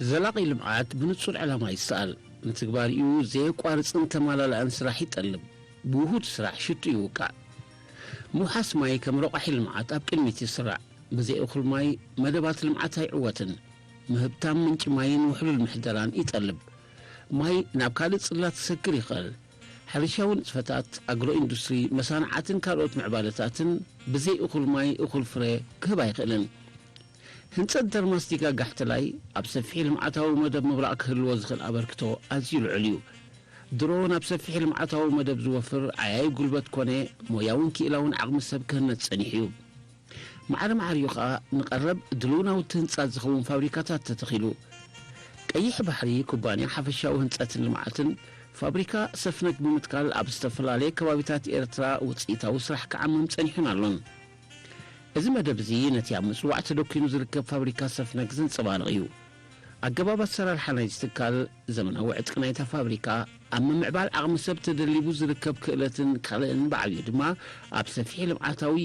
ዘላቒ ልምዓት ብንጹር ዕላማ ይሰኣል። ንትግባሪኡ ዘየቋርጽን ተማላላእን ስራሕ ይጠልብ። ብውሁድ ስራሕ ሽቱ ይውቃዕ። ምውሓስ ማይ ከም ረቋሒ ልምዓት ኣብ ቅድሚት ይስራዕ። ብዘይ እኹል ማይ መደባት ልምዓት ኣይዕወትን። ምህብታም ምንጪ ማይን ውሕሉል ምሕደራን ይጠልብ። ማይ ናብ ካልእ ጽላት ክሰግር ይኽእል። ሕርሻዊ ንጥፈታት፣ ኣግሮ ኢንዱስትሪ፣ መሳንዓትን ካልኦት ምዕባለታትን ብዘይ እኹል ማይ እኹል ፍረ ክህብ ኣይኽእልን። ህንጸት ደርማስ ዲጋ ጋሕተላይ ኣብ ሰፊሕ ልምዓታዊ መደብ ምብራቕ ክህልዎ ዝኽእል ኣበርክቶ ኣዝዩ ልዑል እዩ። ድሮ ናብ ሰፊሕ ልምዓታዊ መደብ ዝወፍር ዓያዪ ጉልበት ኮነ ሞያውን ክኢላውን ዓቕሚ ሰብ ክህነጽ ጸኒሑ እዩ። ማዕረ ማዕሪኡ ኸኣ ንቐረብ ድሉው ናውቲ ህንጻት ዝኸውን ፋብሪካታት ተተኺሉ። ቀይሕ ባሕሪ ኩባንያ ሓፈሻዊ ህንጸትን ልምዓትን ፋብሪካ ሰፍነግ ብምትካል ኣብ ዝተፈላለየ ከባቢታት ኤርትራ ውጽኢታዊ ስራሕ ክዓምም ጸኒሑን ኣሎን። እዚ መደብ እዚ ነቲ ኣብ ምጽዋዕ ተደኲኑ ዝርከብ ፋብሪካ ሰፍነግ ዘንጸባርቕ እዩ። ኣገባብ ኣሰራርሓ ናይዚ ትካል፣ ዘመናዊ ዕጥቂ ናይታ ፋብሪካ፣ ኣብ ምምዕባል ዓቕሚ ሰብ ተደሊቡ ዝርከብ ክእለትን ካልእን ብዓብዩ ድማ ኣብ ሰፊሕ ልምዓታዊ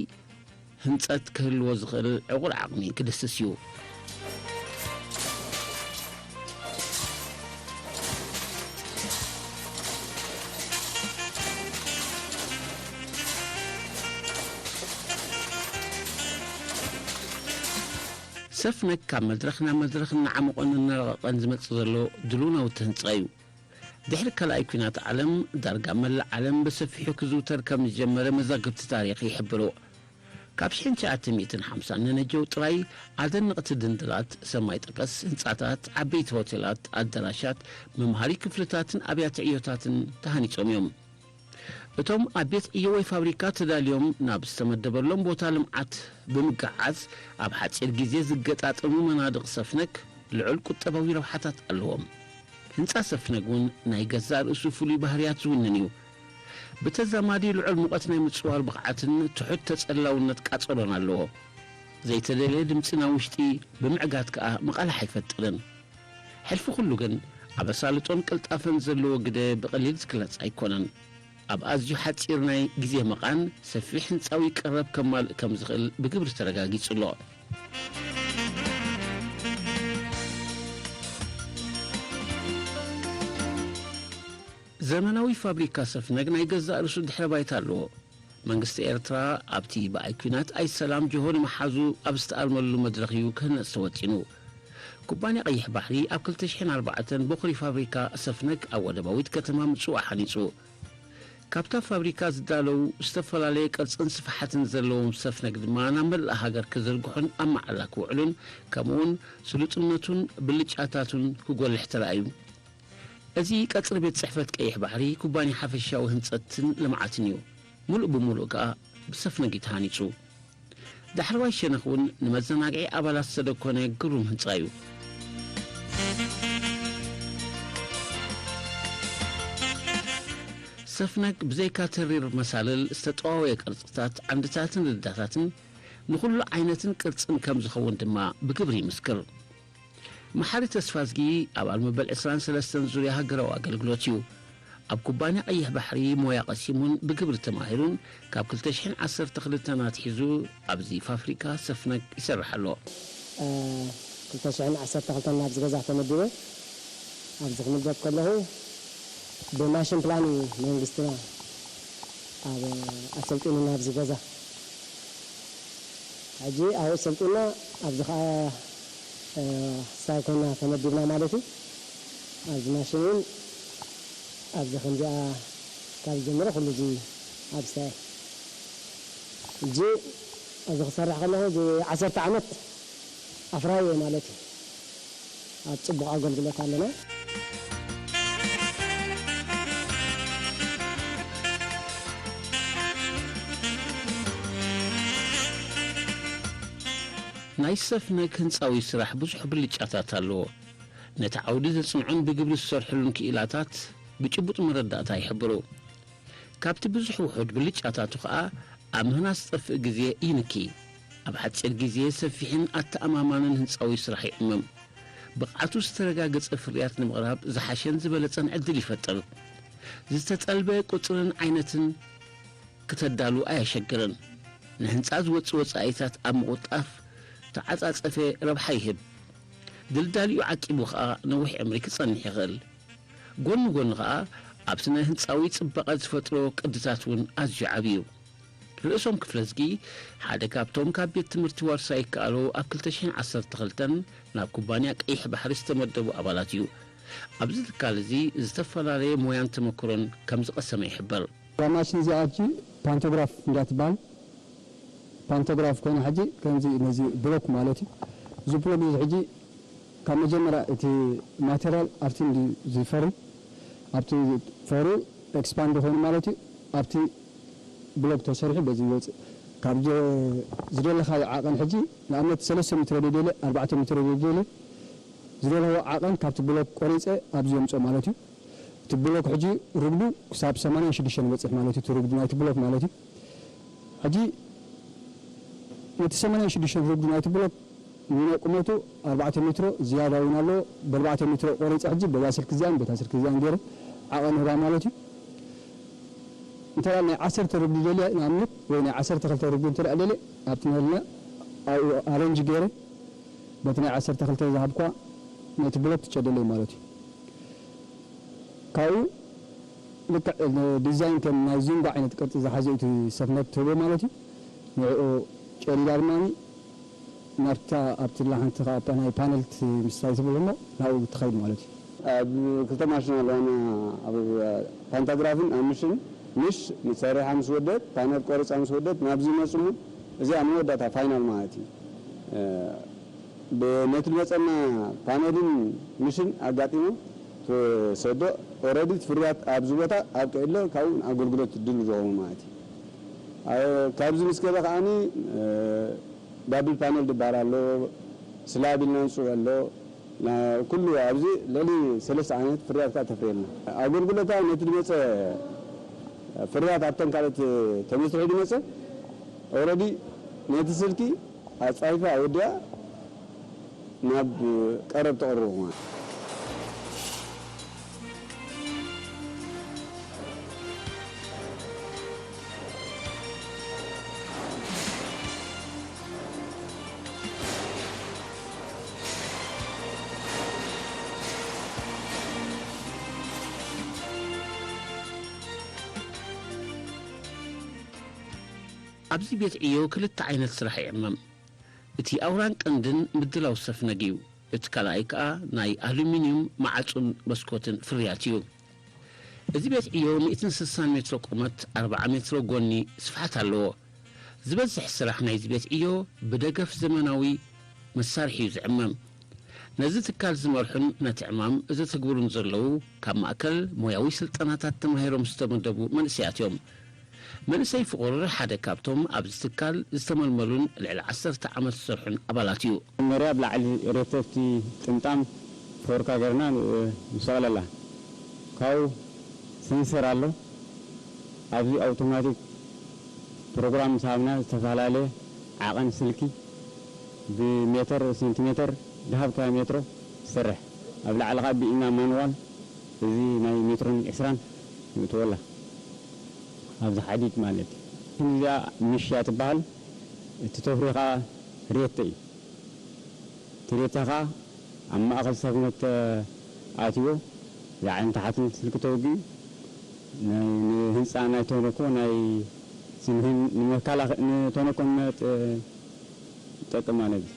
ህንጸት ክህልዎ ዝኽእል ዕቑር ዓቕሚ ክድስስ እዩ። ሰፍነግ ካብ መድረኽ ናብ መድረኽ እናዓመቖን እናረቐቐን ዝመጽእ ዘሎ ድሉው ናውቲ ህንጻ እዩ። ድሕሪ ካልኣይ ኲናት ዓለም፣ ዳርጋ መላእ ዓለም ብሰፊሑ ክዝውተር ከም ዝጀመረ መዛግብቲ ታሪኽ ይሕብሩ። ካብ ሽሕን ትሽዓተ ሚእትን ሓምሳን ንነጀው ጥራይ ኣደነቕቲ ድንድላት፣ ሰማይ ጠቀስ ህንጻታት፣ ዓበይቲ ሆቴላት፣ ኣዳራሻት፣ መምሃሪ ክፍልታትን ኣብያተ ዕዮታትን ተሃኒጾም እዮም። እቶም ኣብ ቤት ዕዮ ወይ ፋብሪካ ተዳልዮም ናብ ዝተመደበሎም ቦታ ልምዓት ብምግዓዝ፣ ኣብ ሓጺር ግዜ ዝገጣጠሙ መናድቕ ሰፍነግ ልዑል ቁጠባዊ ረብሓታት ኣለዎም። ህንጻ ሰፍነግ እውን ናይ ገዛእ ርእሱ ፍሉይ ባህርያት ዝውንን እዩ። ብተዛማዲ ልዑል ሙቐት ናይ ምጽዋር ብቕዓትን ትሑት ተጸላውነት ቃጸሎን ኣለዎ። ዘይተደልየ ድምጺ ናብ ውሽጢ ብምዕጋት ከኣ ምቓላሕ ኣይፈጥርን። ሕልፊ ኩሉ ግን፣ ኣብ ኣሳልጦን ቅልጣፈን ዘለዎ ግደ ብቐሊል ዝግለጽ ኣይኮነን። ኣብ ኣዝዩ ሓጺር ናይ ግዜ መቓን፣ ሰፊሕ ህንጻዊ ቀረብ ከማልእ ከም ዝኽእል ብግብሪ ተረጋጊጹ ኣሎ። ዘመናዊ ፋብሪካ ሰፍነግ ናይ ገዛእ ርእሱ ድሕረ ባይታ ኣለዎ። መንግስቲ ኤርትራ ኣብቲ ብኣይ ኲናት ኣይ ሰላም ጅሆ ንምሓዙ ኣብ ዝተኣልመሉ መድረኽ እዩ ክህነጽ ተወጢኑ። ኩባንያ ቀይሕ ባሕሪ ኣብ ክልተ ሽሕን ኣርባዕተን ቦኽሪ ፋብሪካ ሰፍነግ ኣብ ወደባዊት ከተማ ምጽዋዕ ሃኒጹ። ካብታ ፋብሪካ ዝዳለዉ ዝተፈላለየ ቅርጽን ስፍሓትን ዘለዎም ሰፍነግ ድማ ናብ መላእ ሃገር ክዝርግሑን ኣብ መዓላ ክውዕሉን፣ ከምኡውን ስሉጥነቱን ብልጫታቱን ክጎልሕ ተራእዩ። እዚ ቀጽሪ ቤት ጽሕፈት ቀይሕ ባሕሪ ኩባንያ ሓፈሻዊ ህንጸትን ልምዓትን እዩ። ምሉእ ብምሉእ ከኣ ብሰፍነግ እዩ ተሃኒጹ። ዳሕረዋይ ሸነኽ እውን ንመዘናግዒ ኣባላት ዝተደኮነ ግሩም ህንጻ እዩ። ሰፍነግ ብዘይካ ተሪር መሳልል፣ ዝተጠዋወየ ቅርጽታት፣ ዓንድታትን ርዳታትን ንኹሉ ዓይነትን ቅርጽን ከም ዝኸውን ድማ ብግብሪ ይምስክር። መሓሪ ተስፋዝጊ ኣባል መበል ዕስራን ሰለስተን ዙርያ ሃገራዊ ኣገልግሎት እዩ። ኣብ ኩባንያ ቀይሕ ባሕሪ ሞያ ቀሲሙን ብግብሪ ተማሂሩን፣ ካብ ክልተ ሽሕን ዓሰርተ ክልተን ኣትሒዙ ኣብዚ ፋብሪካ ሰፍነግ ይሰርሕ ኣሎ። እ፣ ክልተ ሽሕን ዓሰርተ ክልተን ናብዚ ገዛ ተመዲበ። ኣብዚ ክምደብ ከለኹ ብማሽን ፕላን እዩ መንግስትና ኣብ ኣሰልጢኑና ኣብዚ ገዛ። ሕጂ ኣብኡ ሰልጢና፣ ኣብዚ ኸዓ፣ እ፣ ሳይኮና ተመዲብና ማለት እዩ። ኣብዚ ማሽን እውን ኣብዚ ከምዚኣ ካብ ዝጀምሮ ኩሉ እዚ ኣብ ሳይ። ሕጂ ኣብዚ ክሰርሕ ከለኹ እዚ ዓሰርተ ዓመት ኣፍራይ እየ ማለት እዩ። ኣብ ጽቡቕ ኣገልግሎት ኣለና። ናይ ሰፍነግ ህንጻዊ ስራሕ ብዙሕ ብልጫታት ኣለዎ። ነቲ ዓውዲ ዘጽንዑን ብግብሪ ዝሰርሕሉን ክኢላታት ብጭቡጥ መረዳእታ ይሕብሩ። ካብቲ ብዙሕ ውሑድ ብልጫታቱ ኸኣ ኣብ ምህናጽ ዝጠፍእ ግዜ ይንኪ። ኣብ ሓጺር ግዜ ሰፊሕን ኣተኣማማንን ህንጻዊ ስራሕ ይዕምም። ብቕዓቱ ዝተረጋገጸ ፍርያት ንምቕራብ ዝሓሸን ዝበለጸን ዕድል ይፈጥር። ዝተጠልበ ቁጽርን ዓይነትን ክተዳሉ ኣየሸግርን። ንህንጻ ዝወጽእ ወጻኢታት ኣብ ምቑጣፍ ተዓጻጸፈ ረብሓ ይህብ። ድልዳሊኡ ዓቂቡ ኸኣ ነዊሕ ዕምሪ ክጸንሕ ይኽእል። ጎኒ ጎኒ ኸኣ ኣብ ስነ ህንጻዊ ጽባቐ ዝፈጥሮ ቅድታት እውን ኣዝዩ ዓቢ እዩ። ርእሶም ክፍለዝጊ ሓደ ካብቶም ካብ ቤት ትምህርቲ ዋርሳይ ይከኣሎ ኣብ ክልተ ሽሕን ዓሰርተ ክልተን ናብ ኩባንያ ቀይሕ ባሕሪ ዝተመደቡ ኣባላት እዩ። ኣብዚ ትካል እዚ ዝተፈላለየ ሞያን ተመክሮን ከም ዝቐሰመ ይሕበር። እዛ ማሽን እዚኣ ሕጂ ፓንቶግራፍ እንዳ ትበሃል። ፓንቶግራፍ ኮይና ሕጂ ከምዚ ነዚ ብሎክ ማለት እዩ። እዚ ብሎክ እዚ ሕጂ ካብ መጀመርያ እቲ ማቴሪያል ኣብቲ እንዲ ዝፈሪ፣ ኣብቲ ፈሩ ኤክስፓንድ ኮይኑ ማለት እዩ። ኣብቲ ብሎክ ተሰሪሑ በዚ ይወፅእ። ካብ ጀ-፣ ዝደለኻዮ ዓቐን ሕጂ ንኣብነት ሰለስተ ሜትሮ ደደለ፣ ኣርባዕተ ሜትሮ ደደለ ዝደለዎ ዓቐን ካብቲ ብሎክ ቆሪፀ ኣብዚ የምፅኦ ማለት እዩ። እቲ ብሎክ ሕጂ ርጉዱ ክሳብ ሰማንያን ሽዱሽተን ይበፅሕ ማለት እዩ። እቲ ርጉዱ ናይቲ ብሎክ ማለት እዩ። ሕጂ ነቲ ሰማንያን ሽዱሽተን ርጉዱ ናይቲ ብሎክ ንነ ቁመቱ ኣርባዕተ ሜትሮ ዝያዳ እውን ኣለዎ። ብኣርባዕተ ሜትሮ ቆሪፀ ሕጂ በዛ ስልኪ እዚኣን በታ ስልኪ እዚኣን ገይረ ዓቐን ህባ ማለት እዩ። እንተ ደኣ ናይ ዓሰርተ ርጉዱ ደልየ ንኣብነት ወይ ናይ ዓሰርተ ክልተ ርጉዱ እንተ ደኣ ደልየ ኣብቲ ነልና ኣብኡ ኣረንጅ ገይረ በቲ ናይ ዓሰርተ ክልተ ዝሃብኳ ነቲ ብሎክ ትጨደለይ ማለት እዩ። ካብኡ ልክዕ ዲዛይን ከም ናይ ዚንጎ ዓይነት ቅርጺ ዝሓዘ እዩ እቲ ሰፍነት ትህቦ ማለት እዩ። ንዕኡ ጨዲዳ ድማ ናብታ ኣብቲ ላሓንቲ ከኣ ናይ ፓነል ምስታይ ትብል እሞ ናብኡ ትኸይድ ማለት እዩ። ኣብ ክልተ ማሽን ኣለዋና፣ ኣብ ፓንታግራፍን ኣብ ምሽን። ምሽ ንሰሪሓ ምስ ወደት፣ ፓነል ቆሪፃ ምስ ወደት ናብዚ ይመፁ እሞ እዚኣ መወዳእታ ፋይናል ማለት እዩ። እ፣ ብ-፣ ነቲ ዝመፀና ፓነልን ምሽን ኣጋጢሙ ትሰዶ ኦረዲ ፍርያት ኣብዚ ቦታ ኣብቂዑ ኣሎ፣ ካብኡ ንኣገልግሎት ድሉ ዝኸውን ማለት እዩ። ኣ-፣ ካብዚ ምስ ከደ ከዓኒ፣ እ፣ ዳብል ፓነል ድበሃል ኣሎ፣ ስላብ ኢልና ንፅውዕ ኣሎ፣ ና-፣ ኩሉ ኣብዚ ልዕሊ ሰለስተ ዓይነት ፍርያት ከዓ ተፍርየልና። ኣገልግሎታ ነቲ ድመፀ ፍርያት ኣብተን ካልኦት ተመስሪሑ ድመፀ ኦረዲ ነቲ ስልኪ ኣጻይፋ ኣወዲኣ ናብ ቀረብ ተቕርቦ ማለት። ኣብዚ ቤት ዕዮ ክልተ ዓይነት ስራሕ ይዕመም። እቲ ኣውራን ቀንድን ምድላው ሰፍነግ እዩ። እቲ ካልኣይ ከኣ ናይ ኣሉሚንዩም መዓጹን መስኮትን ፍርያት እዩ። እዚ ቤት ዕዮ ሚእትን ስሳን ሜትሮ ቁመት፣ ኣርብዓ ሜትሮ ጎኒ ስፍሓት ኣለዎ። ዝበዝሕ ስራሕ ናይዚ ቤት ዕዮ ብደገፍ ዘመናዊ መሳርሒ እዩ ዝዕመም። ነዚ ትካል ዝመርሑን ነቲ ዕማም ዘተግብሩን ዘለዉ ካብ ማእከል ሞያዊ ስልጠናታት ተማሂሮም ዝተመደቡ መንእሰያት እዮም። መንእሰይ ፍቑር ሓደ ካብቶም ኣብዚ ትካል ዝተመልመሉን ልዕሊ ዓሰርተ ዓመት ዝሰርሑን ኣባላት እዩ። መጀመርያ ኣብ ላዕሊ ሬተርቲ ጥምጣም ፎርካ ገርና ን-፣ ንሰቕለላ። ካብኡ ሰንሰር ኣሎ። ኣብዚ ኣውቶማቲክ ፕሮግራም ምስ ሃብና ዝተፈላለየ ዓቐን ስልኪ ብሜተር፣ ሴንቲሜተር፣ ዝሃብካዮ ሜትሮ ትሰርሕ። ኣብ ላዕሊ ኸኣ ብኢና ማንዋል እዚ ናይ ሜትሮን ዕስራን ይእትወላ። ኣብዚ ሓዲድ ማለት እዩ። እዚኣ ምሽ እያ ትበሃል። እቲ ተፍሪ ኸኣ ሬቶ እዩ። እቲ ሬቶ ኸኣ ኣብ ማእከል ሰፍነት ኣትይዎ፣ ላዕልን ታሕትን ስልኪ ተወጊኡ፣ ናይ፣ ንህንጻ ናይ ተነኮ፣ ናይ፣ ንህን-፣ ንመከላኸ-፣ ንተነኮ ንመጥ-፣ ይጠቅም ማለት እዩ።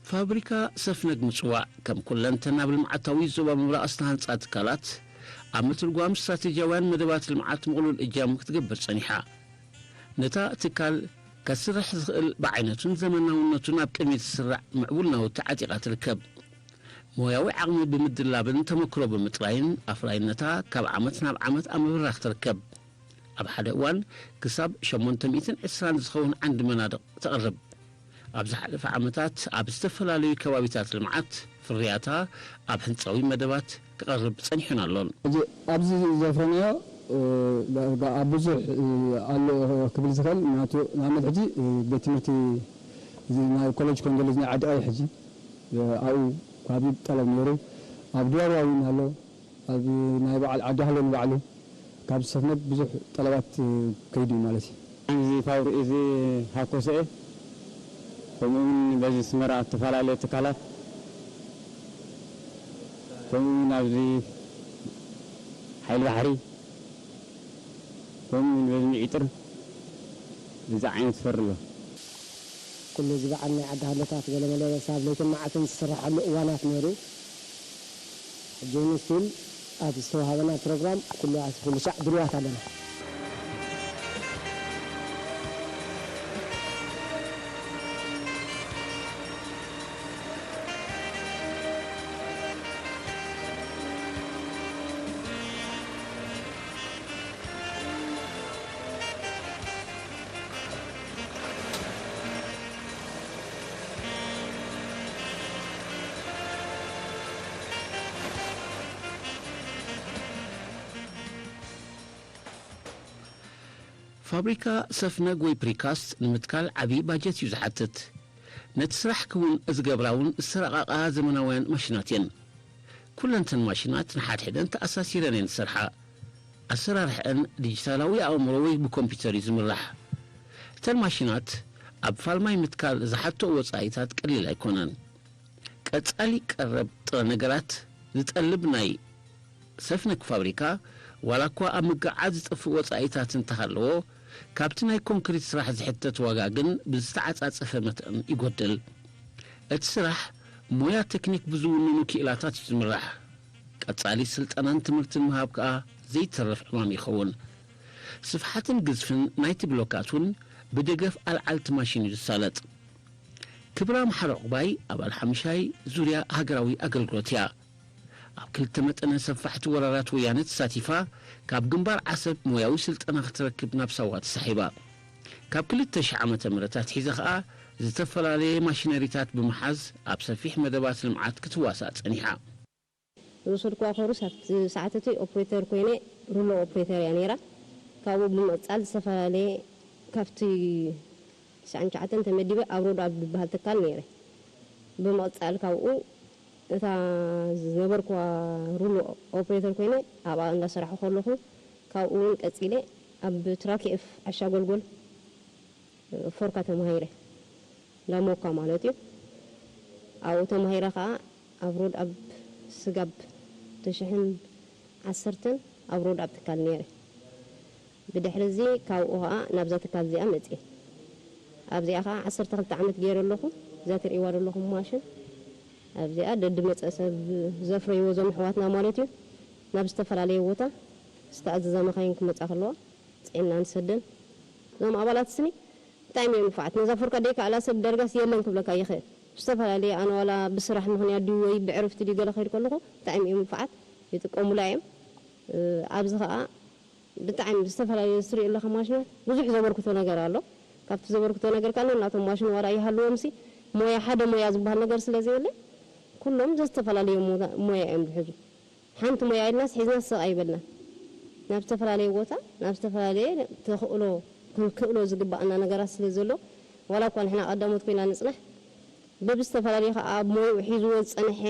ፋብሪካ ሰፍነግ ምጽዋዕ፣ ከም ኩለንተና ኣብ ልምዓታዊ ዞባ ምብራቕ ዝተሃንጻ ትካላት፣ ኣብ ምትርጓም ስትራቴጂያውያን መደባት ልምዓት ምቕሉል እጃም ክትገብር ጸኒሓ። ነታ ትካል ከስርሕ ዝኽእል ብዓይነቱን ዘመናውነቱን ኣብ ቅድሚት ዝስራዕ ምዕቡል ናውቲ ዓጢቓ ትርከብ። ሞያዊ ዓቕሚ ብምድላብን ተመክሮ ብምጥራይን ኣፍራይነታ ካብ ዓመት ናብ ዓመት ኣብ ምብራኽ ትርከብ። ኣብ ሓደ እዋን ክሳብ ሸሞንተ ሚእትን ዕስራን ዝኸውን ዓንዲ መናድቕ ተቕርብ። ኣብ ዝሓለፈ ዓመታት ኣብ ዝተፈላለዩ ከባቢታት ልምዓት ፍርያታ ኣብ ህንጻዊ መደባት ክቐርብ ጸኒሑን ኣሎን። ሕጂ ኣብዚ ዘፍረናዮ፣ እ፣ ዳርጋ ኣብ ብዙሕ፣ እ፣ ኣሎ ክብል ዝኽእል፣ ምኽንያቱ ንኣብነት ሕጂ፣ እ፣ ቤት ትምህርቲ እዚ ናይ ኮሌጅ ኮንዶሊዝ ናይ ዓዲ ቀይሕ ሕጂ፣ እ፣ ኣብኡ ካብዚ ጠለብ ነይሩ። ኣብ ድባባ እውን ኣሎ። ኣብ ናይ በዓል ዓዲ ሃሎ ንባዕሉ ካብ ሰፍነግ ብዙሕ ጠለባት፣ እ፣ ከይዱ እዩ ማለት እዩ። እዚ ፋብሪ-፣ እዚ ሃኮሰኤ፣ ከምኡ እውን በዚ ስመራ እተፈላለየ ትካላት፣ ከምኡ እውን ኣብዚ ሓይሊ ባሕሪ፣ ከምኡ እውን በዚ ምዒጥር እዚ ዓይነት ፈሪ ኣሎ። ኩሉ እዚ በዓል ናይ ዓዲ ሃሎታት ገለመለ ሳብ ለይትን መዓልትን ዝስርሓሉ እዋናት ነይሩ። ሕጂ እውን ስቲል ኣብ ዝተዋሃበና ፕሮግራም ኩሉ ኣስ-፣ ኩሉ ሳዕ ድልዋት ኣለና። ፋብሪካ ሰፍነግ ወይ ፕሪካስት ንምትካል ዓብዪ ባጀት እዩ ዝሓትት። ነቲ ስራሕ ክውን ዝገብራ እውን ዝተራቐቓ ዘመናውያን ማሽናት እየን። ኩለንተን ማሽናት ንሓድሕደን ተኣሳሲረን እየን ዝሰርሓ። ኣሰራርሐን ዲጂታላዊ ኣእምሮ ወይ ብኮምፒውተር እዩ ዝምራሕ። እተን ማሽናት ኣብ ፋልማይ ምትካል ዝሓትኦ ወጻኢታት ቀሊል ኣይኮነን። ቀጻሊ ቀረብ ጥረ ነገራት ዝጠልብ ናይ ሰፍነግ ፋብሪካ፣ ዋላ እኳ ኣብ ምግዓዝ ዝጠፍእ ወጻኢታት እንተሃለዎ፣ ካብቲ ናይ ኮንክሪት ስራሕ ዝሕተት ዋጋ ግን ብዝተዓጻጸፈ መጠን ይጎድል። እቲ ስራሕ ሞያ ቴክኒክ ብዝውንኑ ክኢላታት እዩ ዝምራሕ። ቀጻሊ ስልጠናን ትምህርትን ምሃብ ከኣ ዘይተርፍ ዕማም ይኸውን። ስፍሓትን ግዝፍን ናይቲ ብሎካት እውን ብደገፍ ኣልዓልቲ ማሽን እዩ ዝሳለጥ። ክብራ መሓሪ ዕቑባይ ኣባል ሓሙሻይ ዙርያ ሃገራዊ ኣገልግሎት እያ። ኣብ ክልተ መጠነ ሰፋሕቲ ወራራት ወያነ ተሳቲፋ፣ ካብ ግንባር ዓሰብ ሞያዊ ስልጠና ክትረክብ ናብ ሳዋ ተሳሒባ። ካብ ክልተ ሽሕ ዓመተ ምህረት ኣትሒዛ ኸኣ ዝተፈላለየ ማሽነሪታት ብምሓዝ ኣብ ሰፊሕ መደባት ልምዓት ክትዋሳእ ጸኒሓ። ዝወሰድኩዋ ኮርስ ኣብቲ ሰዓት እቲ ኦፕሬተር ኮይነ፣ ሩሎ ኦፕሬተር እያ ነይራ። ካብኡ ብምቕጻል ዝተፈላለየ፣ ካብቲ ትስዓን ትሽዓተን ተመዲበ ኣብ ሮድ ኣብ ዝበሃል ትካል ነይረ። ብምቕጻል ካብኡ እታ ዝነበርኩዋ ሩሎ ኦፕሬተር ኮይነ ኣብኣ እንዳሰራሕኩ ከለኹ፣ ካብኡ እውን ቀጺለ ኣብ ትራክ ኤፍ ዓሻ ጎልጎል ፎርካ ተማሂረ። ላሞካ ማለት እዩ። ኣብኡ ተማሂረ ኸኣ ኣብ ሮድ ኣብ ስጋብ ተሽሕን ዓሰርተን ኣብ ሮድ ኣብ ትካል ነይረ። ብድሕሪ እዚ ካብኡ ኸኣ ናብዛ ትካል እዚኣ መጽየ። ኣብዚኣ ኸኣ ዓሰርተ ክልተ ዓመት ገይረ ኣለኹ። እዛ ትርእይዋ ዘለኹም ማሽን ኣብዚኣ ደዲ መጸ ሰብ ዘፍረይዎ እዞም ኣሕዋትና ማለት እዩ። ናብ ዝተፈላለየ ቦታ ዝተኣዘዛ መኻይን ክመጻ ከለዋ ጽዒንና ንሰደን። እዞም ኣባላት ስኒ ብጣዕሚ እዮም ንፉዓት። ነዛ ፉርካ ደይከኣላ ሰብ ዳርጋስ የለን ክብለካ ይኽእል። ብዝተፈላለየ ኣነ ዋላ ብስራሕ ምኽንያት ድዩ ወይ ብዕርፍቲ ድዩ ገለ ክኸይድ ከለኹ ብጣዕሚ እዮም ንፉዓት፣ ይጥቀሙላ እዮም። እ፣ ኣብዚ ኸኣ ብጣዕሚ ብዝተፈላለየ ዝትሪኡ ኣለኻ ማሽናት ብዙሕ ዘበርክቶ ነገር ኣሎ። ካብቲ ዘበርክቶ ነገር ከኣ ነናቶም ማሽን ዋላ ይሃልዎም ሲ ሞያ፣ ሓደ ሞያ ዝበሃል ነገር ስለ ዘየለ ኩሎም ዘዝተፈላለየ ሞያ፣ ሞያ እዮም ዝሕዙ። ሓንቲ ሞያ ኢልናስ ሒዝናስ ስቕ ኣይበልናን። ናብ ዝተፈላለየ ቦታ፣ ናብ ዝተፈላለየ ተኽእሎ፣ ክንክእሎ ዝግባኣና ነገራት ስለ ዘሎ፣ ዋላ እኳ ንሕና ቀዳሞት ኮይና ንጽናሕ፣ በብዝተፈላለየ ኸኣ ኣብ ሞይኡ ሒዝዎ ዝጸንሐ፣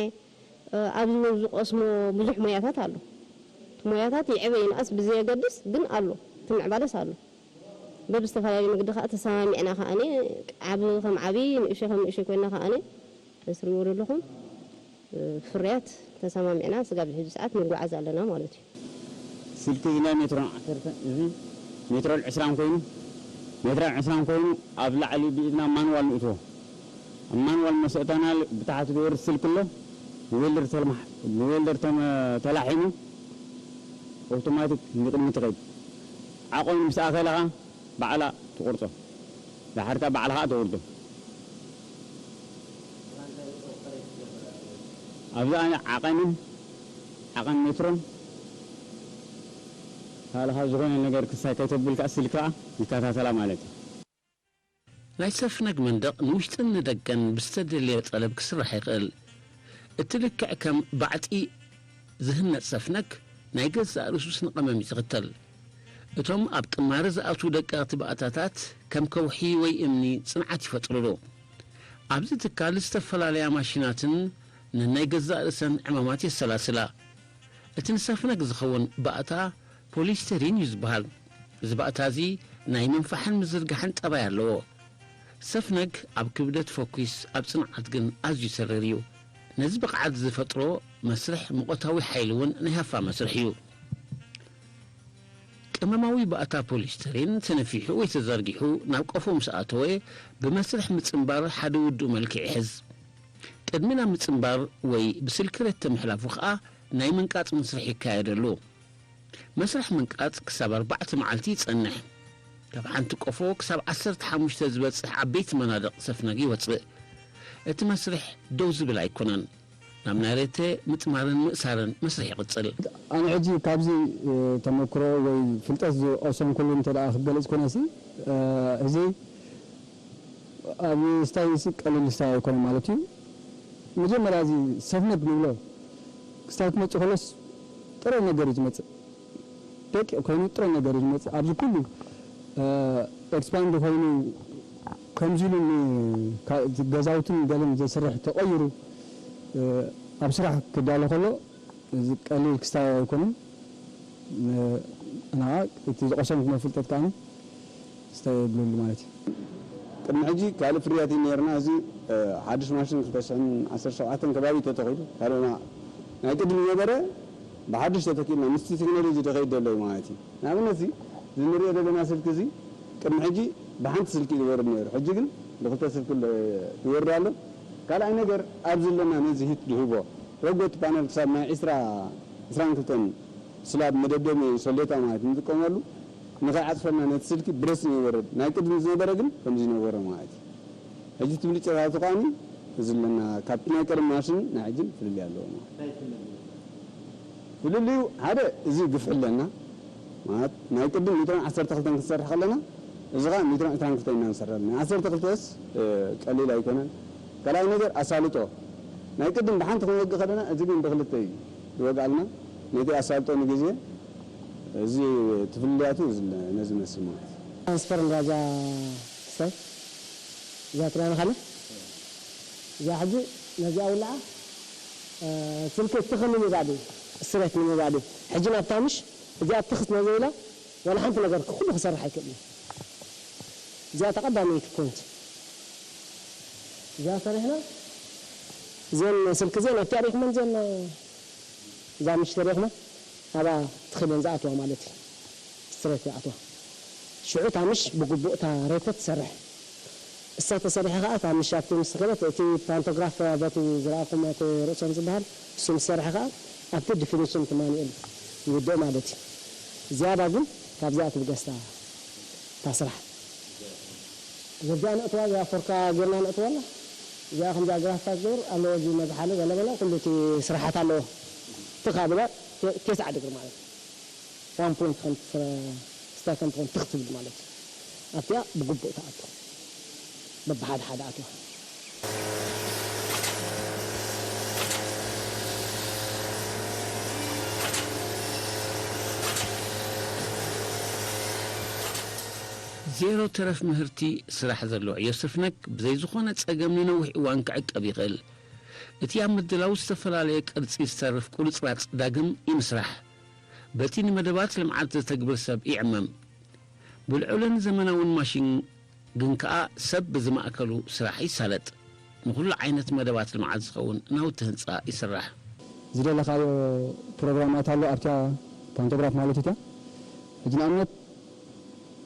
እ፣ ኣብዚ ዝቐስሞ ብዙሕ ሞያታት ኣሎ። እቲ ሞያታት ይዕበ ይንኣስ ብዘየገድስ ግን ኣሎ፣ እቲ ምዕባለስ ኣሎ። በብዝተፈላለየ መገዲ ኸኣ ተሰማሚዕና ኸኣኒ፣ ዓቢ ከም ዓቢ፣ ንእሽቶይ ከም ንእሽቶይ ኮይና ኸኣኒ፣ እትሪእዎ ዘለኹም ፍርያት ተሰማሚዕና ስጋብ ሕጂ ሰዓት ንጓዓዝ ኣለና ማለት እዩ። ስልኪ እዚ ናይ ሜትሮን ዓሰርተ፣ እዚ ሜትሮን ዕስራን ኮይኑ፣ ሜትሮን ዕስራን ኮይኑ ኣብ ላዕሊ ብኢድና ማንዋል ንእትዎ። ኣብ ማንዋል መሰእታና ብታሕቲ ዝወርድ ስልኪ ኣሎ፣ ብዌልደር ተልማሕ-፣ ብዌልደር ተመ-፣ ተላሒሙ ኣውቶማቲክ ንቕድሚ ትኸይድ። ዓቐኑ ምስ ኣኸለ ኸኣ ባዕላ ትቑርጾ። ድሓር ከኣ ባዕላ ኸኣ ተውርዶ። ኣብዛ ዓቐንን ዓቐን ሜትሮን ካልኻ ዝኾነ ነገር ክሳይ ከይተብል ከኣ ስልካ ይከታተላ ማለት እዩ። ናይ ሰፍነግ መንደቕ ንውሽጥን ንደገን ብዝተደልየ ጠለብ ክስራሕ ይኽእል። እቲ ልክዕ ከም ባዕጢ ዝህነጽ ሰፍነግ ናይ ገዛእ ርእሱ ስነ ቀመም እዩ ዝኽተል። እቶም ኣብ ቅማረ ዝኣትዉ ደቀቕቲ ባእታታት ከም ከውሒ ወይ እምኒ ጽንዓት ይፈጥሩሉ። ኣብዚ ትካል ዝተፈላለያ ማሽናትን ነናይ ገዛእ ርእሰን ዕማማት የሰላስላ። እቲ ንሰፍነግ ዝኸውን ባእታ ፖሊስተሪን እዩ ዝበሃል። እዚ ባእታ እዚ ናይ ምንፋሕን ምዝርጋሕን ጠባይ ኣለዎ። ሰፍነግ ኣብ ክብደት ፈኲስ ኣብ ጽንዓት ግን ኣዝዩ ተሪር እዩ። ነዚ ብቕዓት ዝፈጥሮ መስርሕ ሙቐታዊ ሓይሊ እውን ናይ ሃፋ መስርሕ እዩ። ቅመማዊ ባእታ ፖሊስተሪን ተነፊሑ ወይ ተዘርጊሑ ናብ ቀፎ ምስ ኣተወ ብመስርሕ ምጽንባር ሓደ ውዱእ መልክዕ ይሕዝ። ቅድሚ ናብ ምጽንባር ወይ ብስልክሬት ተምሕላፉ ከኣ ናይ ምንቃጽ መስርሕ ይካየደሉ። መስርሕ ምንቃጽ ክሳብ ኣርባዕተ መዓልቲ ይጸንሕ። ካብ ሓንቲ ቆፎ ክሳብ ዓሰርተ ሓሙሽተ ዝበጽሕ ዓበይቲ መናድቕ ሰፍነግ ይወጽእ። እቲ መስርሕ ደው ዝብል ኣይኮነን። ናብ ናይ ሬተ ምጥማርን ምእሳርን መስርሕ ይቕጽል። ኣነ ሕጂ ካብዚ ተመክሮ ወይ ፍልጠት ዝቐሰምኩሉ እንተ ደኣ ክገልጽ ኮነሲ እዚ ኣብ ስታይ ቀሊል ስታይ ኣይኮነ ማለት እዩ። መጀመርያ እዚ ሰፍነግ ንብሎ ክስታይ ክመጽእ ከሎስ ጥረ ነገር እዩ ዝመጽእ። ደቂቕ ኮይኑ ጥረ ነገር እዩ ዝመጽእ። ኣብዚ ኩሉ ኤክስፓንድ ኮይኑ ከምዚ ኢሉ ገዛውትን ገለን ዘስርሕ ተቐይሩ ኣብ ስራሕ ክዳሎ ከሎ እዚ ቀሊል ክስታይ ኣይኮነን። ንዓ እቲ ዝቐሰምኩሞ ፍልጠት ከኣ ክስታይ የብለሉ ማለት እዩ። ቅድሚ ሕጂ ካልእ ፍርያት እዩ ነይርና። እዚ ሓድሽ ማሽን ክልተ ሽሕን ዓሰርተ ሸውዓተን ከባቢ ተተኺሉ ካልእ ናይ ቅድሚ ዝነበረ ብሓድሽ ተተኪእና ምስቲ ቴክኖሎጂ ዝኸይድ ዘሎ እዩ ማለት እዩ። ንኣብነት እዚ ንሪኦ ዘለና ስልኪ እዚ ቅድሚ ሕጂ ብሓንቲ ስልኪ እዩ ዝወርድ ነይሩ። ሕጂ ግን ብክልተ ስልኪ ይወርድ ኣሎ። ካልኣይ ነገር ኣብዚ ኣለና ነዚ ሂት ዝህቦ ረጎት ፓነል ክሳብ ናይ ዒስራ ዒስራን ክልተን ስላብ መደብደቢ ሰሌታ ማለት ንጥቀመሉ ንኸይዓፅፈልና ነቲ ስልኪ ብረስኒ ይወርድ። ናይ ቅድሚ ዝነበረ ግን ከምዚ ነበረ ማለት እዩ። ሕጂ እቲ ብልጫታቱ ከዓኒ እዚ ኣለና ካብቲ ናይ ቀደም ማሽን ናይ ሕጅን ፍልልይ ኣለዎ ማለት እዩ። ፍልልዩ ሓደ እዚ ግፍሒ ኣለና ማለት ናይ ቅድም ሜትሮን ዓሰርተ ክልተን ክንሰርሕ ከለና እዚ ከዓ ሜትሮን ዕስራን ክልተን ኢና ንሰርሕ ኣለና። ዓሰርተ ክልተስ ቀሊል ኣይኮነን። ካልኣይ ነገር ኣሳልጦ ናይ ቅድም ብሓንቲ ክንወግእ ከለና እዚ ግን ብክልተ እዩ ዝወግኣልና። ነቲ ኣሳልጦ ንግዜ እዚ ትፍልልያቱ ነዚ መስል ማለት እዩ። ኣንስፈር እንዳዛ ክሳይ እዚኣ ትርኣና ካለ እዚኣ ሕጂ ነዚኣ ውልዓ ስልኪ ትኽ ንምባል እዩ ስትሬት ንምባል እዩ። ሕጂ ናብታ ምሽ እዚኣ ትኽ ነዘይላ ዋላ ሓንቲ ነገር ኩሉ ክሰርሕ ኣይክእልን። እዚኣ ተቐዳመይቲ ፖይንት እዚኣ ሰሪሕና እዚአን ስልኪ እዚአን ኣብቲ ኣሪኽመን እዚአን እዛ ምሽ ተሪኽማ ኣብኣ ትኽልን ዝኣትዋ ማለት እዩ። ስትሬት ይኣትዋ። ሽዑ እታ ምሽ ብግቡእ እታ ሬተ ትሰርሕ። እሳ ተሰሪሐ ከኣ እታ ምሽ ኣብቲ ምስ ከደት እቲ ፓንቶግራፍ በቲ ዝረኣኹም እቲ ርእሶም ዝበሃል እሱ ምስ ሰርሐ ከኣ ኣብቲ ዲፊኒሽን እቲ ማኑኤል ይውድእ ማለት እዩ። ዝያዳ ግን ካብዚኣ ትብገስታ እታ ስራሕ። በዚኣ ነእትዋ እዚኣ ፎርካ ጌርና ነእትወላ እዚኣ ከምዚኣ ግራፍታት ገብር ኣለዎ እዚ መዝሓሊ ገለመለ ኩሉ እቲ ስራሓት ኣለዎ። ትኻ ብላ ቴስዓ ድግሪ ማለት እዩ። ዋን ፖይንት ከም ስታይ ከም ትኾን ትኽ ትብል ማለት እዩ ኣብቲኣ ብግቡእ ትኣቱ በብሓደ ሓደ ኣትዋ ዜሮ ተረፍ ምህርቲ ስራሕ ዘለዎ ዕዮ ሰፍነግ ብዘይ ዝኾነ ጸገም ንነዊሕ እዋን ክዕቀብ ይኽእል። እቲ ኣብ ምድላው ዝተፈላለየ ቅርጺ ዝተርፍ ቁርጽራጽ ዳግም ይምስራሕ። በቲ ንመደባት ልምዓት ዘተግብር ሰብ ይዕመም። ብልዑልን ዘመናውን ማሽን ግን ከኣ ሰብ ብዝማእከሉ ስራሕ ይሳለጥ። ንኹሉ ዓይነት መደባት ልምዓት ዝኸውን ናውቲ ህንጻ ይስራሕ። ዝደለኻዮ ፕሮግራማት ኣሎ ኣብታ ፓንቶግራፍ ማለት እያ። ሕጂ ንኣብነት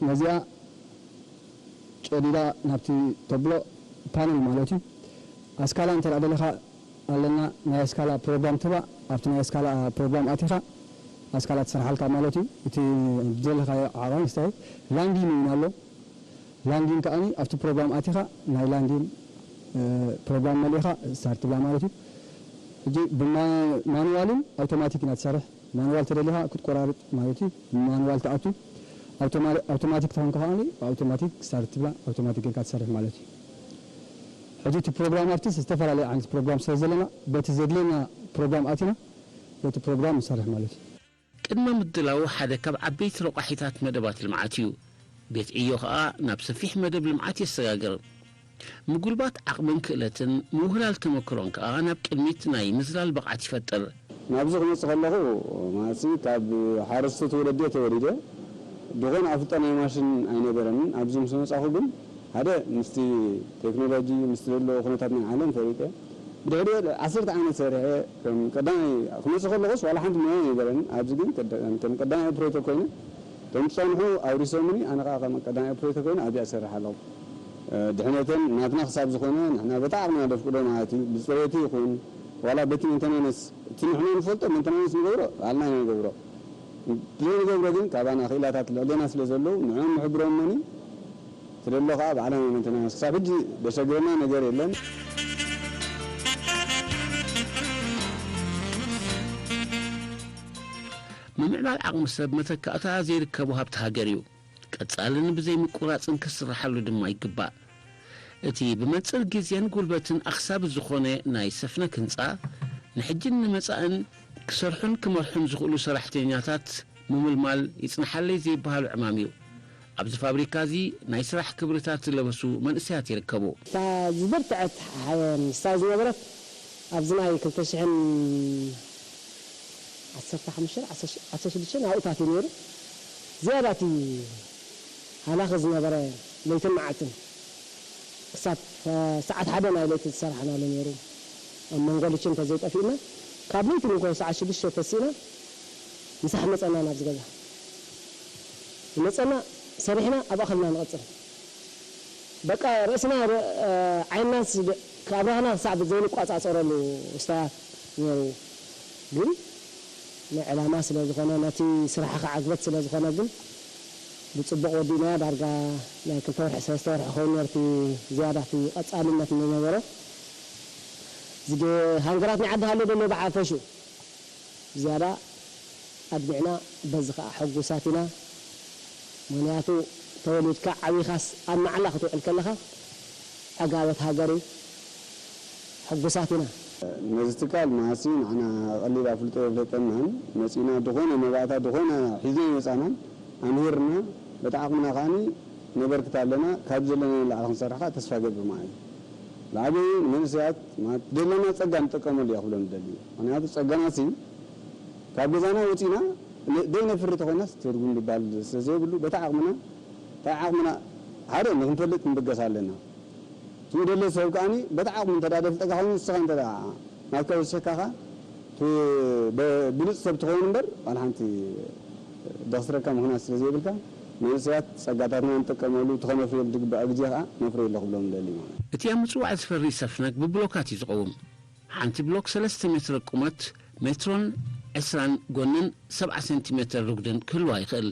ነዚኣ ጨዲዳ ናብቲ ተብሎ ፓነል ማለት እዩ። ኣስካላ እንተ ደኣ ደለኻ ኣለና ናይ ኣስካላ ፕሮግራም ትባ ኣብቲ ናይ ኣስካላ ፕሮግራም ኣቲኻ ኣስካላ ትሰርሓልካ ማለት እዩ። እቲ ዝደለኻዮ ዓቐን ስታይ ላንዲን እውን ኣሎ። ላንዲን ከኣኒ ኣብቲ ፕሮግራም ኣቲኻ ናይ ላንዲን ፕሮግራም መሊእኻ ስታርት ትብላ ማለት እዩ። ሕጂ ብማኑዋልን ኣውቶማቲክ ኢና ትሰርሕ። ማኑዋል ተደሊኻ ክትቆራርጥ ማለት እዩ። ብማኑዋል ትኣቱ፣ ኣውቶማቲክ ተኾንካ ከኣ ብኣውቶማቲክ ስታርት ትብላ፣ ኣውቶማቲክ ጌርካ ትሰርሕ ማለት እዩ። ሕጂ እቲ ፕሮግራም ኣብቲ ዝተፈላለየ ዓይነት ፕሮግራም ስለ ዘለና፣ በቲ ዘድልየና ፕሮግራም ኣቲና በቲ ፕሮግራም ንሰርሕ ማለት እዩ። ቅድመ ምድላው ሓደ ካብ ዓበይቲ ረቋሒታት መደባት ልምዓት እዩ። ቤት ዕዮ ከኣ ናብ ሰፊሕ መደብ ልምዓት የሰጋግር። ምጉልባት ዓቕምን ክእለትን ምውህላል ተመክሮን ከኣ ናብ ቅድሚት ናይ ምዝላል ብቕዓት ይፈጥር። ናብዚ ክመጽእ ከለኹ ማለትሲ ካብ ሓረስቶት ወለዲ እየ ተወሊደ። ዝኾነ ኣፍልጦ ናይ ማሽን ኣይነበረንን። ኣብዚ ምስ መጻኹ ግን ሓደ ምስቲ ቴክኖሎጂ ምስቲ ዘለዎ ኩነታት ናይ ዓለም ፈሊጠ። ብድሕሪኡ ዓሰርተ ዓመት ሰሪሐ ከም ቀዳማይ ክመጽእ ከለኹስ ዋላ ሓንቲ ሞያ ኣይነበረንን። ኣብዚ ግን ከም ቀዳማይ ኦፕሬተር ኮይነ እቶም ዝጸንሑ ኣውሪሶምኒ ኣነ ከኣ ከም ቀዳማይ ኦፕሬተር ኮይነ ኣብዚኣ እሰርሕ ኣለኹ። ድሕነተን ናትና ክሳብ ዝኾነ ንሕና በቲ ዓቕምና ደፍቅዶ ማለት እዩ ብፅሬቱ ይኹን ዋላ በቲ መንተናነስ እቲ ንሕና ንፈልጦ መንተናነስ ንገብሮ ባዕልና ኢና ንገብሮ ዘይንገብሮ ግን ካባና ክኢላታት ልዕሌና ስለ ዘለዉ ንዕኦም ንሕብሮም እሞኒ ትደሎ ከዓ ባዕልና ኢና መንተናነስ ክሳብ ሕጂ ደሸግረና ነገር የለን። ምምዕባል ዓቕሚ ሰብ መተካእታ ዘይርከቦ ሃብቲ ሃገር እዩ። ቀጻልን ብዘይ ምቁራጽን ክስርሓሉ ድማ ይግባእ። እቲ ብመንጽር ግዜን ጉልበትን ኣኽሳቢ ዝኾነ ናይ ሰፍነክ ህንጻ፣ ንሕጅን ንመጻእን ክሰርሑን ክመርሑን ዝኽእሉ ሰራሕተኛታት ምምልማል ይጽንሓለይ ዘይበሃሎ ዕማም እዩ። ኣብዚ ፋብሪካ እዚ ናይ ስራሕ ክብርታት ዝለበሱ መንእሰያት ይርከቡ። እታ ዝበርትዐት ንሳ ዝነበረት ኣብዚ ናይ ክልተ ሽሕን ዓሰርተ ሓሙሽተን ዓሰርተ ሽዱሽተን ኣብኡታት እዩ ነይሩ። ዝያዳ እቲ ሃላኺ ዝነበረ ለይትን መዓልትን ክሳብ ሰዓት ሓደ ናይ ለይቲ ዝሰራሕናሉ ነይሩ። ኣብ መንጎ ልቺ እንተዘይጠፊእና ካብ ለይቲ ንግሆ ሰዓት ሽዱሽተ ተሲእና ምሳሕ መፀና ናብዚ ገዛ ይመፀና ሰሪሕና ኣብ ኣኸልና ንቐፅል። በቃ ርእስና ዓይንናስ ካብ ራህና ክሳዕ ዘይንቋፃፀረሉ ስታያት ነይሩ። ግን ንዕላማ ስለ ዝኾነ ነቲ ስራሕኻ ዕግበት ስለ ዝኾነ ግን ብፅቡቕ ወዲእናዮ። ዳርጋ ናይ ክልተ ወርሒ ሰለስተ ወርሒ ኮይኑ ነርቲ ዝያዳ እቲ ቀፃልነት ዝነበሮ ዝገ ሃንግራት ናይ ዓዲ ሃሎ ደሎ ብሓፈሹ ዝያዳ ኣድሚዕና በዚ ከዓ ሕጉሳት ኢና። ምኽንያቱ ተወሊድካ ዓቢኻስ ኣብ መዓላ ክትውዕል ከለኻ ዕጋበት ሃገር እዩ። ሕጉሳት ኢና። ነዚ ትካል መዓሲ ንዓና ቀሊል ኣፍልጦ የፍለጠናን መፂና ድኾነ መባእታ ድኾነ ሒዝና ይመፃናን ኣምሂርና በቲ ዓቕምና ከዓኒ ነበርክት ኣለና ካብ ዘለና ንላዕሊ ክንሰርሕ ከዓ ተስፋ ገብር ማለት እዩ። ብዓበዩ ንመንእሰያት ማለት ዘለና ፀጋ ንጥቀመሉ እያ ክብሎም ዝደሊ እዩ። ምክንያቱ ፀጋና ሲ ካብ ገዛና ወፂና ዘይነፍሪ ተኮይናስ ትርጉም ዝበሃል ስለዘይብሉ በቲ ዓቕምና እንታይ ዓቕምና ሓደ ንክንፈልጥ ክንብገስ ኣለና። ትውደሎ ሰብ ከዓኒ በቲ ዓቕሙ እንተ ደፍልጠካ ኮይኑ ንስኻ እንተ ናትካ ወሲኽካ ከ ብሉፅ ሰብ ትኸውን እምበር ዋላ ሓንቲ ደኽስረካ ምኽንያት ስለ ዘይብልካ መንእሰያት ፀጋታትና ንጥቀመሉ እቲ ከነፍርየሉ ዝግባእ ግዜ ከዓ ነፍርየሉ ክብሎም ንደሊ ማለት እዩ። እቲ ኣብ ምፅዋዕ ዝፈሪ ሰፍነግ ብብሎካት እዩ ዝቐውም። ሓንቲ ብሎክ ሰለስተ ሜትር ቁመት፣ ሜትሮን ዕስራን ጎንን ሰብዓ ሴንቲሜተር ርጉድን ክህልዋ ይኽእል።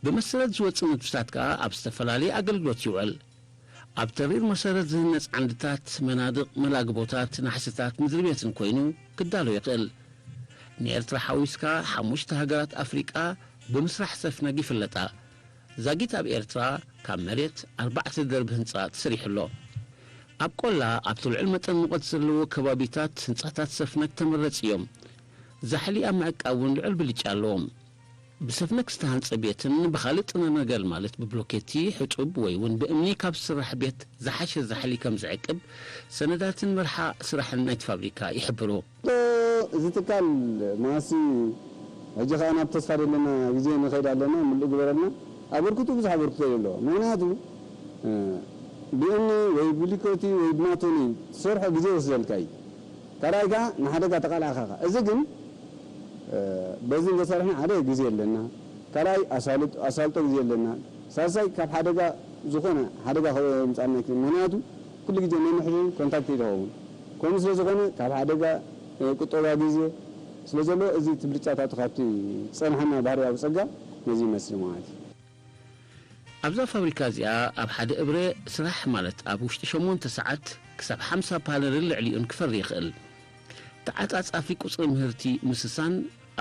ብመሰረት ዝወጽእ ንድፍታት ከኣ ኣብ ዝተፈላለየ ኣገልግሎት ይውዕል። ኣብ ተሪር መሰረት ዝህነጽ ዓንድታት፣ መናድቕ፣ መላግቦታት፣ ናሕስታት፣ ምድሪ ቤትን ኮይኑ ክዳሎ ይኽእል። ንኤርትራ ሓዊስካ ሓሙሽተ ሃገራት ኣፍሪቃ ብምስራሕ ሰፍነግ ይፍለጣ። ዛጊት ኣብ ኤርትራ ካብ መሬት ኣርባዕተ ደርቢ ህንጻ ተሰሪሑ ኣሎ። ኣብ ቆላ ኣብቲ ልዑል መጠን ሙቐት ዘለዎ ከባቢታት ህንጻታት ሰፍነግ ተመረጺ እዮም። ዛሕሊ ኣብ ምዕቃብ እውን ልዑል ብልጫ ኣለዎም። ብሰፍነግ ዝተሃንጸ ቤትን ብኻልእ ጥረ ነገር ማለት ብብሎኬቲ፣ ሕጡብ ወይ እውን ብእምኒ ካብ ዝስራሕ ቤት ዝሓሸ ዛሕሊ ከም ዝዕቅብ ሰነዳትን መርሓ ስራሕን ናይቲ ፋብሪካ ይሕብሩ። እዚ ትካል ማሲ ሕጂ ከኣ ናብ ተስፋ ዘለና ግዜ ንኸይድ ኣለና ምሉእ ግበረልና ኣበርክቱ ብዙሕ ኣበርክቶ እዩ ኣለዎ ምክንያቱ ብእምኒ ወይ ብሊኮቲ ወይ ብማቶኒ ትሰርሖ ግዜ ይወስደልካ እዩ ካልኣይ ከኣ ንሓደጋ ተቃላዕካ ኢኻ እዚ ግን በዚ እንተሰርሕና ሓደ ግዜ ኣለና ካልኣይ ኣሳልጦ ግዜ ኣለና ሳልሳይ ካብ ሓደጋ ዝኾነ ሓደጋ ከየምፃልና ይክእል ምክንያቱ ኩሉ ግዜ ነንሕድሕድ ኮንታክት እዩ ዝኸውን ከምኡ ስለ ዝኾነ ካብ ሓደጋ ናይ ቁጠባ ግዜ ስለ ዘለዎ እዚ እቲ ብልጫታቱ ካብቲ ዝፀንሓና ባህርያዊ ፀጋ ነዚ ይመስል ማለት እዩ። ኣብዛ ፋብሪካ እዚኣ ኣብ ሓደ እብረ ስራሕ ማለት ኣብ ውሽጢ ሸሞንተ ሰዓት ክሳብ ሓምሳ ፓነልን ልዕሊኡን ክፈሪ ይኽእል። ተዓጻጻፊ ቁጽሪ ምህርቲ ምስሳን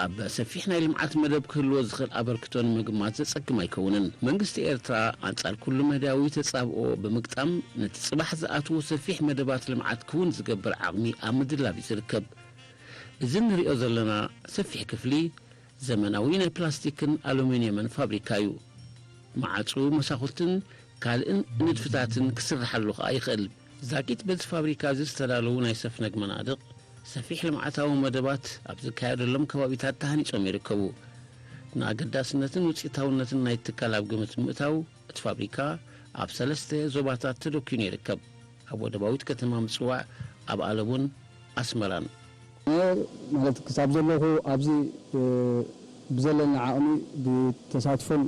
ኣብ ሰፊሕ ናይ ልምዓት መደብ ክህልዎ ዝኽእል ኣበርክቶ ንምግማት ዘጸግም ኣይከውንን። መንግስቲ ኤርትራ ኣንጻር ኩሉ መዳያዊ ተጻብኦ ብምግጣም ነቲ ጽባሕ ዝኣትዎ ሰፊሕ መደባት ልምዓት ክውን ዝገብር ዓቕሚ ኣብ ምድላብ እዩ ዝርከብ። እዚ እንርእዮ ዘለና ሰፊሕ ክፍሊ ዘመናዊ ናይ ፕላስቲክን ኣሉሚንየምን ፋብሪካ እዩ። መዓጹ፣ መሳኹርትን ካልእን ንድፍታትን ክስርሓሉ ከኣ ይኽእል። ዛጊት በዚ ፋብሪካ እዚ ዝተዳለዉ ናይ ሰፍነግ መናድቕ ሰፊሕ ልምዓታዊ መደባት ኣብ ዝካየደሎም ከባቢታት ተሃኒጾም ይርከቡ። ንኣገዳስነትን ውጽኢታውነትን ናይ ትካል ኣብ ግምት ምእታው እቲ ፋብሪካ ኣብ ሰለስተ ዞባታት ተደኪኑ ይርከብ። ኣብ ወደባዊት ከተማ ምጽዋዕ፣ ኣብ ኣለቡን ኣስመራን። ማለት ክሳብ ዘለኹ ኣብዚ ብዘለኒ ዓቕሚ ብተሳትፎን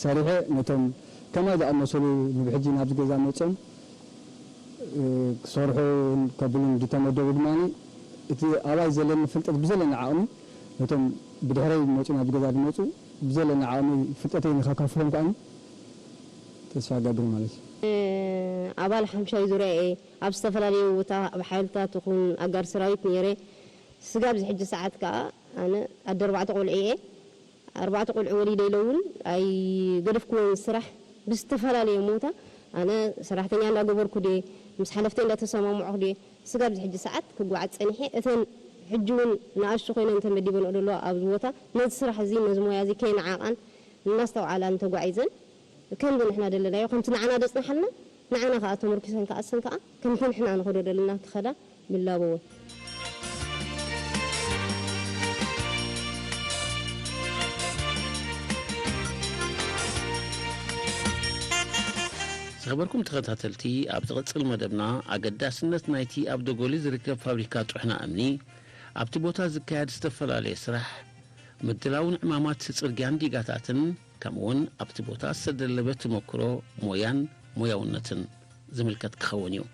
ሰሪሐ ነቶም ከማይ ዝኣመሰሉ ብብሕጂ ናብዚ ገዛ መፅኦም ክሰርሑ ከብሉን ዝተመደቡ ድማ እቲ ኣባይ ዘለኒ ፍልጠት ብዘለኒ ዓቕሚ ነቶም ብድሕረይ ዝመፁ ናብዚ ገዛ ዝመፁ ብዘለኒ ዓቕሚ ፍልጠተይ ንኸካፍሎም ከዓ ተስፋ ገብር ማለት እዩ። ኣባል ሓምሻይ ዙርያ እየ። ኣብ ዝተፈላለየ ቦታ ኣብ ሓይልታት ይኹን ኣጋር ሰራዊት ነይረ። ስጋብ ዝሕጂ ሰዓት ከዓ ኣነ ኣደ ኣርባዕተ ቆልዑ እየ። ኣርባዕተ ቆልዑ ወሊደ ኢለ እውን ኣይገደፍኩዎን ስራሕ ብዝተፈላለየ ቦታ ኣነ ሰራሕተኛ እንዳገበርኩ ድየ ምስ ሓለፍተይ እንዳተሰማምዑ ድየ ስጋብ ዝሕጂ ሰዓት ክጓዓዝ ፀኒሐ። እተን ሕጂ እውን ንኣሽቱ ኮይነን ተመዲበንኦ ዘለዋ ኣብዚ ቦታ ነዚ ስራሕ እዚ ነዚ ሞያ እዚ ከይነዓቓን እናስተውዓላን ተጓዒዘን ከምዚ ንሕና ደለናዮ ከምቲ ንዓና ደፅንሓልና ንዓና ከዓ ተመርኪሰን ከዓ እሰን ከዓ ከምቲ ንሕና ንኸዶ ደለና ክኸዳ ይላበወን። ዝኸበርኩም ተኸታተልቲ፣ ኣብ ዝቕጽል መደብና ኣገዳስነት ናይቲ ኣብ ደጎሊ ዝርከብ ፋብሪካ ጥሕና እምኒ፣ ኣብቲ ቦታ ዝካየድ ዝተፈላለየ ስራሕ፣ ምድላውን ዕማማት ጽርግያን ዲጋታትን፣ ከምኡውን ኣብቲ ቦታ ዝተደለበ ተመክሮ ሞያን ሞያውነትን ዝምልከት ክኸውን እዩ።